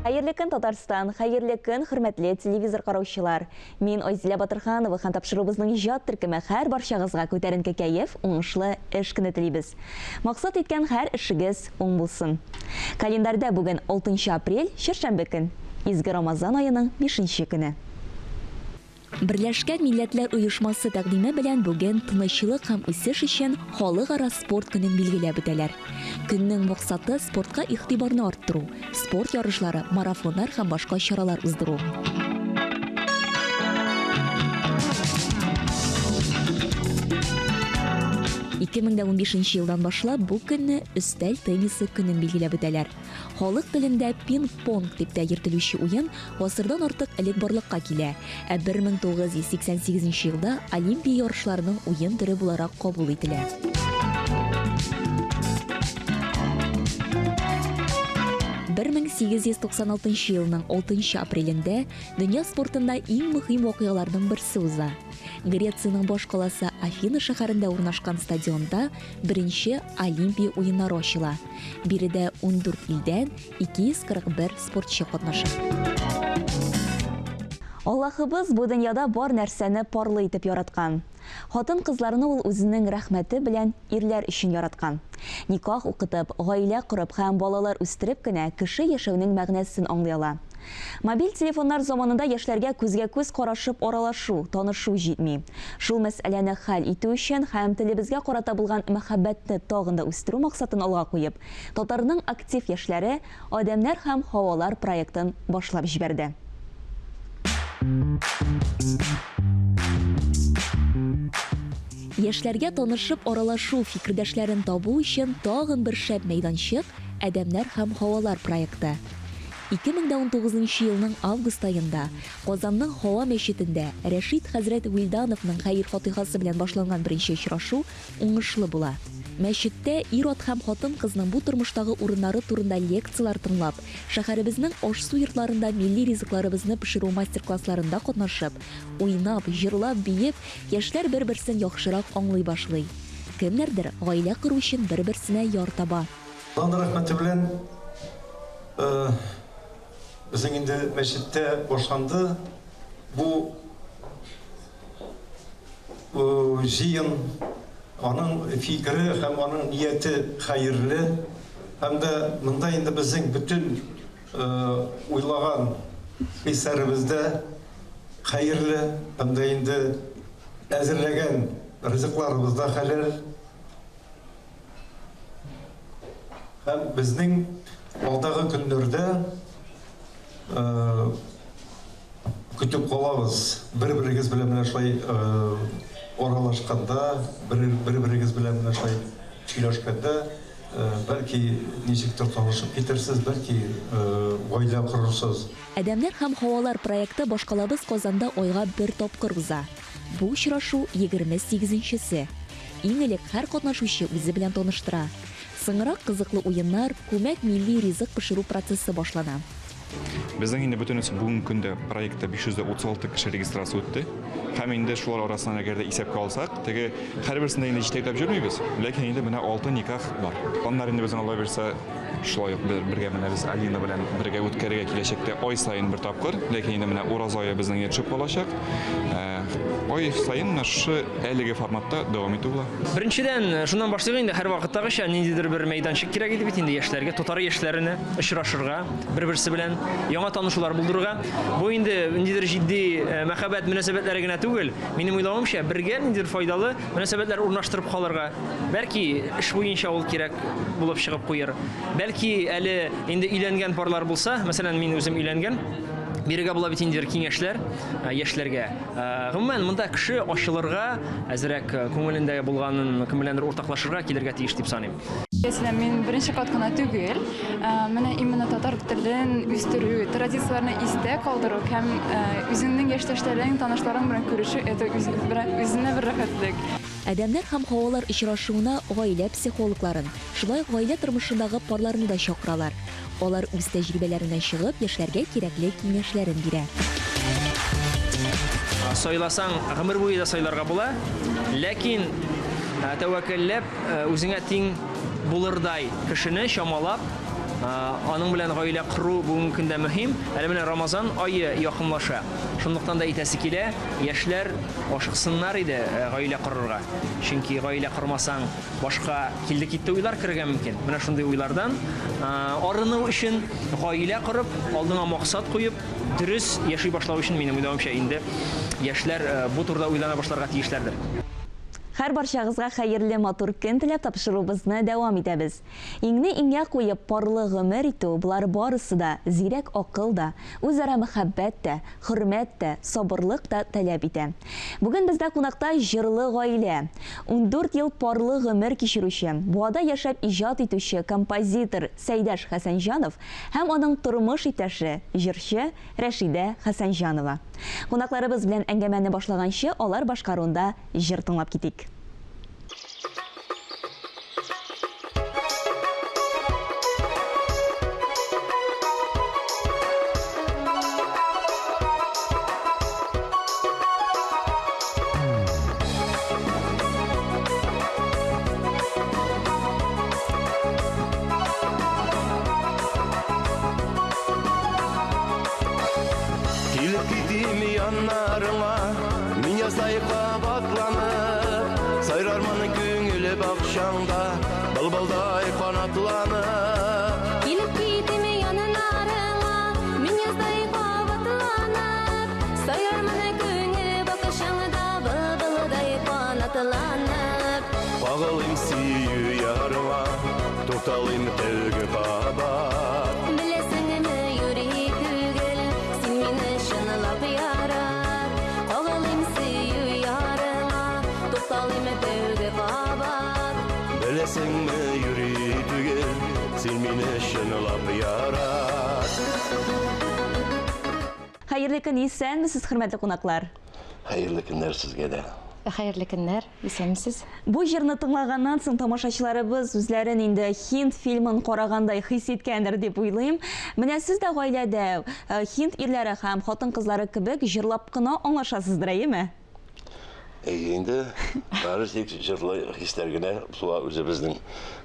Хәерле көн, Татарстан! Хәерле көн, хөрмәтле телевизор караучылар! Мин Айзилә Батырханова һәм тапшыруыбызның иҗат төркеме һәр барчагызга күтәренке кәеф, уңышлы эш көне телибез. Максат иткән һәр эшегез уң булсын. Календарьда бүген 6 апрель, чәршәмбе көн. Изге Рамазан аеның бишенче көне. Берләшкән Милләтләр Оешмасы тәкъдиме белән бүген Тынычлык һәм үсеш өчен халыкара спорт көнен билгеләп үтәләр. Көннең максаты, спортка игътибарны арттыру, спорт ярышлары, марафоннар һәм башка чаралар уздыру. 2015 елдан башлап бу көнне өстәл теннисы көнен билгеләп үтәләр. Халык телендә пинг-понг дип тә йөртелүче уен гасырдан артык элек барлыкка килә, ә 1988 елда Олимпия ярышларының уен төре буларак кабул ителә. 1896 елның 6 апрелендә дөнья спортында иң мөһим вакыйгаларның берсе уза. Грециянең баш каласы Афина шәһәрендә урнашкан стадионда беренче Олимпия уеннары ачыла. Биредә 14 илдән 241 спортчы катнаша. Аллаһыбыз бу дөньяда бар нәрсәне парлы итеп яраткан. Хатын-кызларны ул үзенең рәхмәте белән ирләр өчен яраткан. Никах укытып, гаилә корып һәм балалар үстереп кенә кеше яшәүнең мәгънәсен аңлый ала. Мобиль телефоннар заманында яшьләргә күзгә-күз карашып аралашу, танышу җитми. Шул мәсьәләне хәл итү өчен һәм телебезгә карата булган мәхәббәтне тагын да үстерү максатын алга куеп, Татарның актив яшьләре Адәмнәр һәм һавалар проектын башлап җибәрде. Яшьләргә танышып аралашу, фикердәшләрен табу өчен тагын бер шәп мәйданчык, Адәмнәр һәм һавалар проекты. 2019 нчы елның август аенда Казанның Һава мәчетендә Рәшит хәзрәт Вилдановның хәер-фатыйхасы белән башланган беренче очрашу уңышлы була. Мәчеттә ир-ат һәм хатын-кызның бу тормыштагы урыннары турында лекцияләр тыңлап, шәһәребезнең аш-су йортларында милли ризыкларыбызны пешерү мастер-классларында катнашып, уйнап, җырлап, биеп, яшьләр бер-берсен яхшырак аңлый башлый. Кемнәрдер гаилә кору өчен бер-берсенә яр таба. Аллаһның рәхмәте белән, безнең инде мәчеттә башланды бу Җыен, аның фикере һәм аның нияте хәерле. Һәм дә монда инде безнең бөтен уйлаган хисләребез дә хәерле, һәм дә инде әзерләгән ризыкларыбыз да хәләл. Һәм безнең алдагы көннәрдә Көтеп калабыз. Бер-берегез белән менә шулай аралашканда, бер-берегез белән менә шулай сөйләшкәндә, бәлки ничектер танышып китерсез, бәлки гаилә корырсыз. Адәмнәр һәм һавалар проекты башкалабыз Казанда айга бер тапкыр уза. Бу очрашу, егерме сигезенчесе. Иң элек һәр катнашучы үзе белән таныштыра. Соңрак кызыклы уеннар, күмәк милли ризык пешерү процессы башлана. Безнең инде бөтенесе бүгенге көндә проектта 536 кеше регистрация үтте. Һәм инде шулар арасыннан әгәр дә исәпкә алсак, теге һәрберсен дә инде җитәкләп йөрмибез, ләкин инде менә 6 никах бар. Аннары инде безнең Алла бирсә, шулай ук бергә менә без Алина белән бергә үткәрергә киләчәктә ай саен бер тапкыр, ләкин инде менә ураза ае безнең инде төшеп калачак. Ай саен менә шушы әлеге форматта дәвам итү була. Беренчедән, шуннан башлыйк инде, һәрвакыттагыча ниндидер бер мәйданчык кирәк иде бит инде яшьләргә, татар яшьләренә очрашырга, бер-берсе белән яңа танышулар булдырырга. Бу инде ниндидер җитди э, мәхәббәт мөнәсәбәтләре генә түгел. Минем уйлавымча, бергә ниндидер файдалы мөнәсәбәтләр урнаштырып калырга. Бәлки, эш буенча ул кирәк булып чыгып куер. Бәлки, әле инде өйләнгән парлар булса, мәсәлән, мин үзем өйләнгән, бирергә була бит инде киңәшләр э, яшьләргә. Э, гомумән, монда кеше ачылырга, әзрәк күңелендә булганын кем беләндер уртаклашырга килергә тиеш дип саныйм. Мәсәлән, мин беренче кат кына түгел, менә именно татар телен үстерү, традицияләрне истә калдыру һәм үзеңнең яшьтәшләрең, танышларың белән күрешү, это үзенә бер рәхәтлек. Адәмнәр һәм Һавалар очрашуына гаилә психологларын, шулай ук гаилә тормышындагы парларны да чакыралар. Алар үз тәҗрибәләреннән чыгып, яшьләргә кирәкле киңәшләрен бирә. Сайласаң, гомер буе да сайларга була, ләкин тәвәккәлләп, Үзеңә тиң булырдай кешене чамалап, Аның белән гаилә кору бүгенге көндә мөһим. Әле менә Рамазан ае якынлаша. Шунлыктан да әйтәсе килә, яшьләр ашыксыннар иде гаилә корырга. Чөнки гаилә кормасаң, башка килде-китте уйлар керергә мөмкин. Менә шундый уйлардан арыну өчен гаилә корып, алдыңа максат куеп, дөрес яши башлау өчен, минем уйлавымча, инде яшьләр бу турыда уйлана башларга тиешләрдер. Һәрбарчагызга хәерле матур көн теләп тапшыруыбызны дәвам итәбез. Иңне иңгә куеп парлы гомер итү, болар барысы да зирәк акыл да, үзара мәхәббәт тә, хөрмәт тә, сабырлык та таләп итә. Бүген бездә кунакта җырлы гаилә. 14 ел парлы гомер кичерүче, Буада яшәп иҗат итүче композитор Сәйдәш Хәсәнҗанов һәм аның тормыш иптәше, җырчы Рәшидә Хәсәнҗанова. Кунакларыбыз белән әңгәмәне башлаганчы, алар башкаруында җыр тыңлап китик. Килеп китим яннарыңа, мин яздай кабатланып, Сайрармын күңел бакчаңда, былбылдай канатланып. Килеп китим яннарыңа, мин яздай кабатланып, Сайрармын күңел бакчаңда, былбылдай канатланып. Кагылыйм сөю ярыңа, тукталыйм тәүге кабат. Беләсеңме, юри түгел, син мине чынлап ярат. Кагылыйм сөю ярыңа, тукталыйм тәүге кабат. Беләсеңме, юри түгел, син мине чынлап ярат. Хәерле көн, исәнмесез, хөрмәтле кунаклар. Хәерле көннәр сезгә дә. Хәерле көннәр, исәнмесез. Бу җырны тыңлаганнан соң тамашачыларыбыз үзләрен инде һинд фильмын карагандай хис иткәндер дип уйлыйм. Менә сез дә гаиләдә һинд ирләре һәм хатын-кызлары кебек җырлап кына аңлашасыздыр, әйеме? Әйе инде, бары тик җырлы хисләр генә туа үзебезнең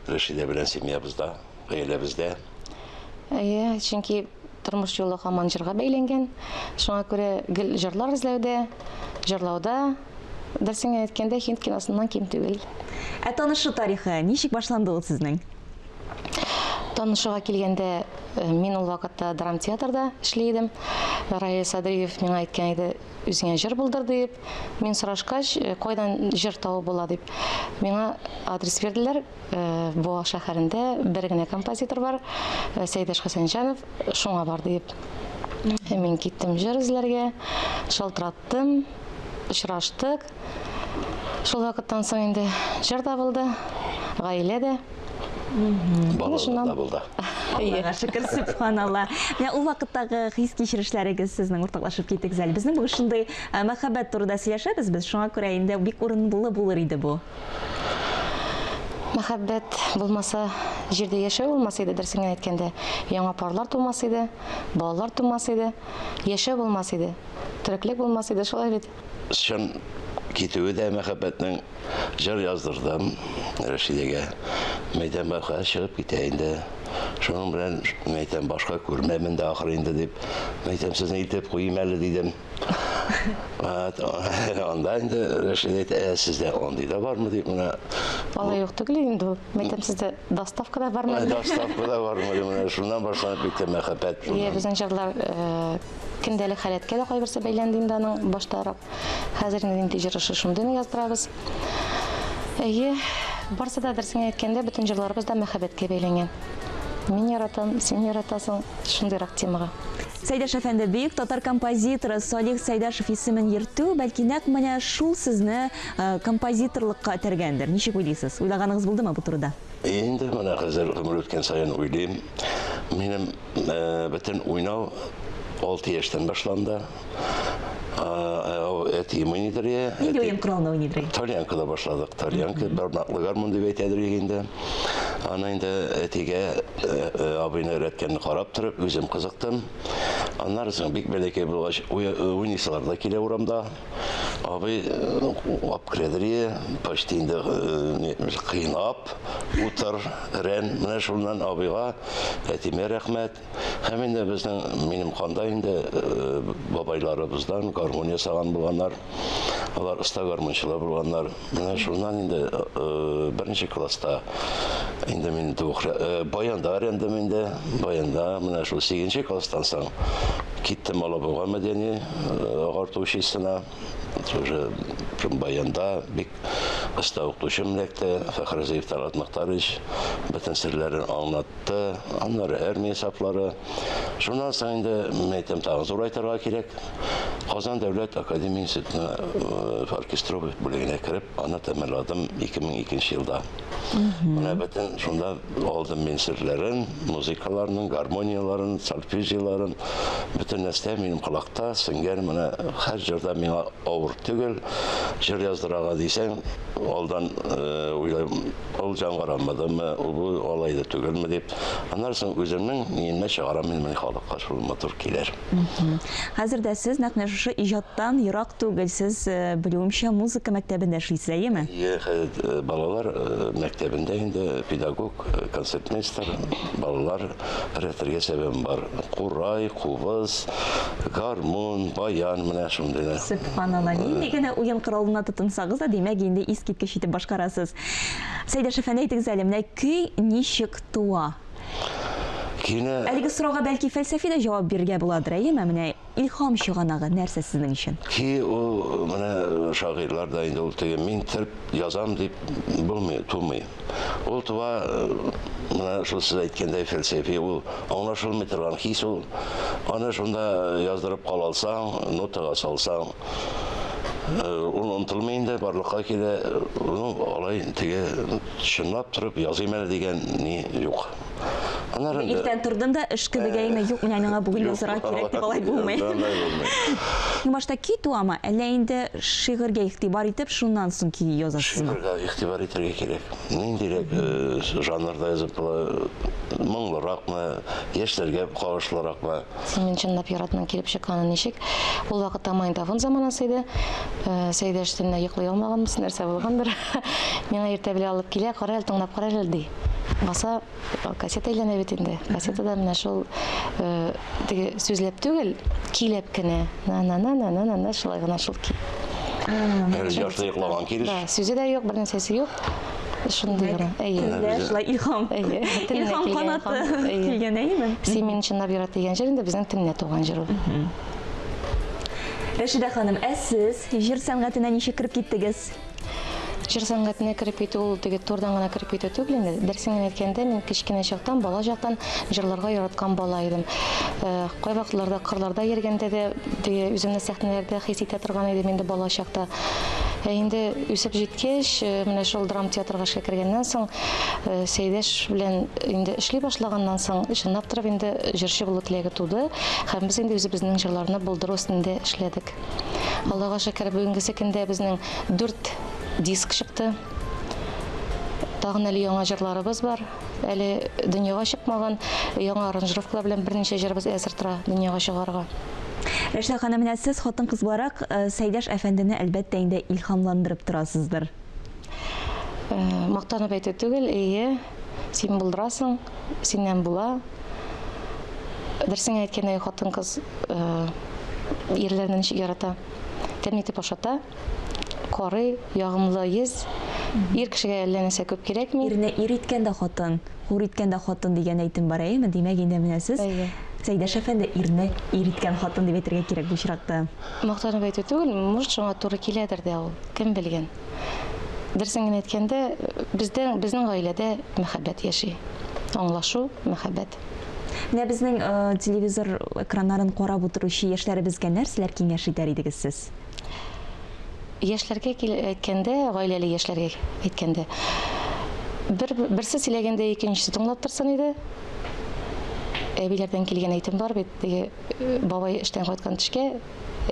Рәшидә белән семьябызда, гаиләбездә. Әйе, чөнки тормыш юлы һаман җырга бәйләнгән. Шуңа күрә гел җырлар эзләүдә, җырлауда, дөресен генә әйткәндә, һинд киносыннан ким түгел. Ә танышу тарихы ничек башланды ул сезнең? Танышуга килгәндә, мин ул вакытта драмтеатрда эшли идем. Раил Садриев миңа әйткән иде, үзеңә җыр булдыр диеп. Мин сорашкач, кайдан җыр табып була дип, миңа адрес бирделәр. Буа шәһәрендә бер генә композитор бар, Сәйдәш Хәсәнҗанов, шуңа бар диеп. Мин киттем җыр эзләргә, шалтыраттым, очраштык. Шул вакыттан соң инде җыр да булды, гаилә дә. Балалар да булды. Аллага шөкер, сөбханалла. Менә ул вакыттагы хис-кичерешләрегез сезнең уртаклашып китегез әле. Безнең бүген шундый мәхәббәт турында сөйләшәбез без, шуңа күрә инде бик урынлы булыр иде бу. Мәхәббәт булмаса, җирдә яшәү булмас иде, дөресен генә әйткәндә. Яңа парлар тумас иде, балалар тумас иде, яшәү булмас иде, тереклек булмас иде, шулай бит. Чын китүе дә мәхәббәтнең җыр яздырдым Рәшидәгә. Мәйтәм, бака чыгып китә инде. Шуның белән мәйтәм, башка күрмәмен дә ахыр инде дип. Мәйтәм, сезне илтеп куйыйм әле дидем. Анда инде Рәшидә әйтә, ә сездә андый да бармы дип менә. Алай юк түгел инде ул. Мәйтәм, сездә доставка да бармы? Доставка да бармы дип менә шуннан башланып китте мәхәббәт. Иә, безнең җырлар көндәлек халәткә дә кайберсе бәйләнде инде аның баштарак. Хәзер инде нинди җыр ошый, шундыйны яздырабыз. Әйе, барсы да дөресен әйткәндә, бөтен җырларыбыз да мәхәббәткә бәйләнгән. Мин яратам, син яратасың, шундыйрак темага. Сәйдәш әфәнде, бөек татар композиторы Салих Сәйдәшев исемен йөртү, бәлки нәкъ менә шул сезне композиторлыкка этәргәндер. Ничек уйлыйсыз? Уйлаганыгыз булдымы бу турыда? Инде менә хәзер гомер үткән саен уйлыйм. Минем бөтен уйнау 6 яшьтән башланды. Әтием уйныйдыр я. Нинди уен коралында уйныйдыр? Тальянкада башладык. Тальянка, бармаклы гармун дип әйтәдер инде. Аны инде әтигә абыйны өйрәткәнне карап торып, үзем кызыктым. Аннары соң бик бәләкәй булгач, уйныйсылар да килә урамда. Абый алып керәдер ие, почти инде кыйнап утыр, рән. Менә шуннан абыйга, әтиемә рәхмәт. Һәм инде безнең, минем канда инде бабайларыбыздан гармун ясаган булганнар. Алар оста гармунчылар булганнар. Менә шуннан инде беренче класста инде мин двух баянда өйрәндем инде. Баянда менә шул сигезенче класстан соң киттем Алабуга мәдәни агарту училищесына. Уже баянда бик оста укытучым эләкте. Фәхразиев Талгат Мөхтарович бөтен серләрен аңлатты. Аннары армия сафлары. Шуннан соң инде, мин әйтәм, тагын зурайтырга кирәк. Казан дәүләт академия институтына оркестровый бүлегенә кереп, аны тәмамладым 2002 елда. Менә бөтен шунда алдым мин серләрен, музыкаларның, гармонияләрен, сольфеджиоларын, бөтен нәрсә минем колакта сеңгән. Менә һәр җырда миңа авыр түгел. Җыр яздырырга дисәң, алдан уйлыйм, ул җаңгырамадымы, ул бу алай да түгелме дип. Аннан соң үземнең ниемне чыгарам мин халыкка шул матур килер. Хәзер дә сез нәкъ менә шушы иҗаттан ерак түгел. Сез, белүемчә, музыка мәктәбендә эшлисез, әйеме? Әйе, хәзер балалар мәктәбендә инде педагог, концертмейстер, балалар өйрәтергә сәбәбем бар. Курай, кубыз, гармун, баян, менә шундыйлар. Сөбханалла, нинди генә уен коралына тотынсагыз да, димәк, инде искиткеч итеп башкарасыз. Сәйдәш әфәнде, әйтегез әле, менә көй ничек туа? Көйне... Әлеге сорауга бәлки фәлсәфи дә җавап бирергә буладыр, әйеме? Менә илһам чыганагы нәрсә сезнең өчен? Көй ул, менә шагыйрьләр дә инде ул теге мин терп язам дип булмый, тумый. Ул туа, менә шул сез әйткәндәй фәлсәфи, ул аңлашылмый торган хис ул. Аны шунда яздырып кала алсаң, нотага салсаң, ул онытылмый инде, барлыкка килә. Ну, алай теге чынлап торып языйм әле дигән ни юк. Аннары инде Иртән тордым да эш кебек әйме, юк, менә миңа бүген язарга кирәк дип алай булмый. Алай булмый. Иң башта көй туамы, әллә инде шигырьгә игътибар итеп, шуннан соң көй язасызмы? Шигырьгә игътибар итәргә кирәк. Ниндирәк жанрда язып була, моңлыракмы, яшьләргә кагышлыракмы? Син мине чынлап яратмаң килеп чыкканы ничек? Ул вакытта магнитофон заманасы иде. Сәйдәш төнлә йоклый алмаганбыз, нәрсә булгандыр. Миңа иртә белән алып килә, кара әле, тыңлап кара әле, ди. Баса, кассета әйләнә бит инде. Кассетада менә шул теге сүзләп түгел, көйләп кенә. На-на-на-на-на-на, шулай гына шул көй. Әле ярты йоклаган килеш. Да, сүзе дә юк, бер нәрсәсе юк. Шундый гына. Әйе. Төнлә шулай илһам. Әйе. Төнлә Илһам килгән канаты илһам. Әйе. килгән, әйеме? Син мине чынлап ярат дигән җыр инде безнең төнлә туган җыр ул. Рәшидә ханым, ә сез җыр сәнгатенә ничек кереп киттегез? Җыр сәнгатенә кереп китү ул теге турдан гына кереп китү түгел инде. Дөресен генә әйткәндә, мин кечкенә чактан, бала чактан җырларга яраткан бала идем. Кайвакытларда кырларда йөргәндә дә теге үземне сәхнәләрдә хис итә торган идем инде бала чакта. Ә инде үсеп җиткәч, менә шул драма театрга эшкә кергәннән соң, Сәйдәш белән инде эшли башлаганнан соң, чынлап торып инде җырчы булу теләге туды һәм без инде үзебезнең җырларны булдыру өстендә эшләдек. Аллага шөкер, бүгенгесе көндә безнең 4 диск чыкты. Тагын әле яңа җырларыбыз бар. Әле дөньяга чыкмаган яңа аранжировкалар белән берничә җырыбыз әзер тора дөньяга чыгарга. Рәшидә ханым, менә сез хатын-кыз буларак Сәйдәш әфәндене әлбәттә инде илһамландырып торасыздыр. Мактанып әйтү түгел, әйе, син булдырасың, синнән була. Дөресен әйткәндә, хатын-кыз ирләрне ничек ярата, тәмле итеп ашата, карый, ягымлы йөз. Ир кешегә әллә нәрсә күп кирәкми. Ирне ир иткән дә хатын, хур иткән дә хатын дигән әйтем бар, әйеме? Димәк, инде менә сез Сәйдәш әфәнде ирне ир иткән хатын дип әйтергә кирәк бу очракта. Мактанып әйтү түгел, может, шуңа туры киләдер дә ул, кем белгән. Дөресен генә әйткәндә, бездә, безнең гаиләдә мәхәббәт яши. Аңлашу, мәхәббәт. Менә безнең телевизор экраннарын карап утыручы яшьләребезгә нәрсәләр киңәш итәр идегез сез? Яшьләргә әйткәндә, гаиләле яшьләргә әйткәндә, бер, берсе сөйләгәндә икенчесе тыңлап торсын иде. Әбиләрдән килгән әйтем бар бит, теге бабай эштән кайткан төшкә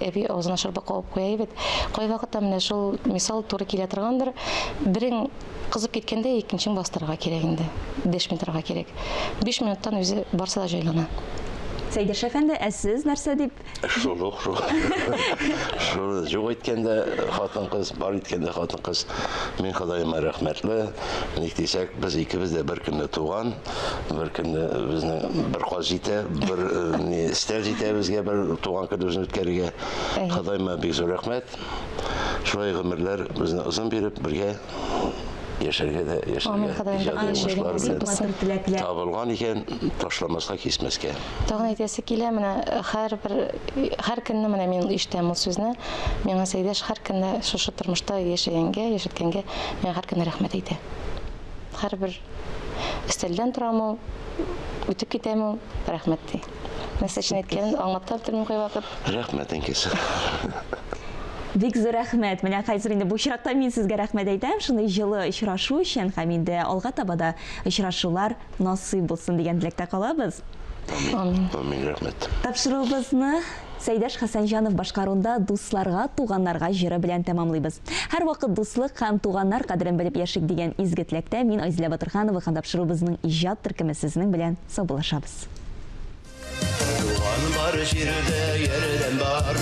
әби авызына шырпы кабып куя бит. Кайвакытта менә шул мисал туры килә торгандыр. Берең кызып киткәндә икенчең бастырырга кирәк инде. Дәшми торырга кирәк. 5 минуттан үзе барсы да җайлана. Сәйдәш әфәнде, ә сез нәрсә дип? Шул ук, шул. Шул юк иткәндә хатын-кыз, бар иткәндә хатын-кыз. Мин Ходаема рәхмәтле. Ник дисәк, без икебез дә бер көнне туган, бер көнне безнең бер каз җитә, бер ни өстәл җитә безгә бер туган көнебезне үткәрергә. Ходаема бик зур рәхмәт. Шулай гомерләр безне озын биреп, бергә яшәргә дә Амин, яшәргә Ходаем, иҗади уңышлар насыйп белән булсын. Матур теләкләр. табылган икән, ташламаска, кисмәскә. Тагын әйтәсе килә, менә һәрбер һәр көнне менә мин ишетәм ул сүзне. Миңа Сәйдәш һәр көнне шушы тормышта яшәгәнгә, яшәткәнгә миңа һәр көнне рәхмәт әйтә. Һәрбер өстәлдән торам ул, үтеп китәм ул, рәхмәт ди. Нәрсә өчен әйткәнен аңлап та бетермим кайвакыт. Рәхмәт, әнкәсе. Бик зур рәхмәт. Менә хәзер инде бу очракта мин сезгә рәхмәт әйтәм, шундый җылы очрашу өчен һәм инде алга таба да очрашулар насыйп булсын дигән теләктә калабыз. Амин. Амин, рәхмәт. Тапшыруыбызны Сәйдәш Хәсәнҗанов башкаруында Дусларга, туганнарга җыры белән тәмамлыйбыз. Һәрвакыт дуслык һәм туганнар кадерен белеп яшик дигән изге теләктә мин Айзилә Батырханова һәм тапшыруыбызның иҗат төркеме сезнең белән саубуллашабыз. Туган бар җирдә ярдәм бар,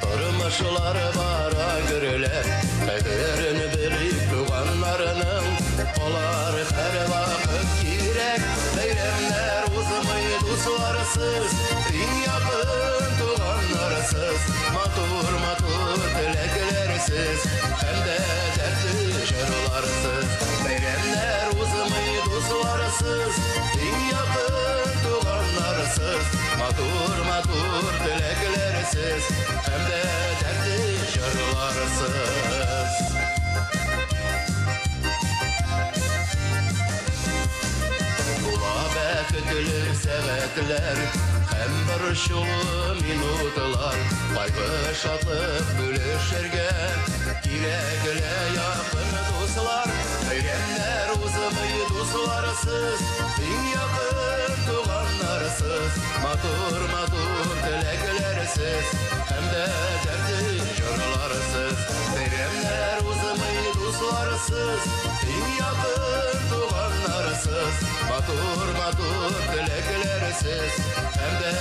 тормышлар бара гөрләп, кадерен белеп туганнарының, алар һәрвакыт кирәк, бәйрәмнәр узмый дусларсыз, иң якын туганнарсыз, матур-матур теләкләрсез, һәм дә дәртле җырларсыз. Бәйрәмнәр узмый дусларсыз, иң якын туганнарсыз, матур-матур теләкләрсез, һәм дә дәртле җырларсыз. Була бәхетле сәгатьләр һәм борчулы минутлар, кайгы шатлык бүлешергә кирәкле якын дуслар. Бәйрәмнәр узмый дусларсыз, иң якын туганнарсыз, матур-матур теләкләрсез, һәм дә дәртле җырларсыз. Бәйрәмнәр узмый дусларсыз, иң якын туганнарсыз, матур-матур теләкләрсез, һәм дә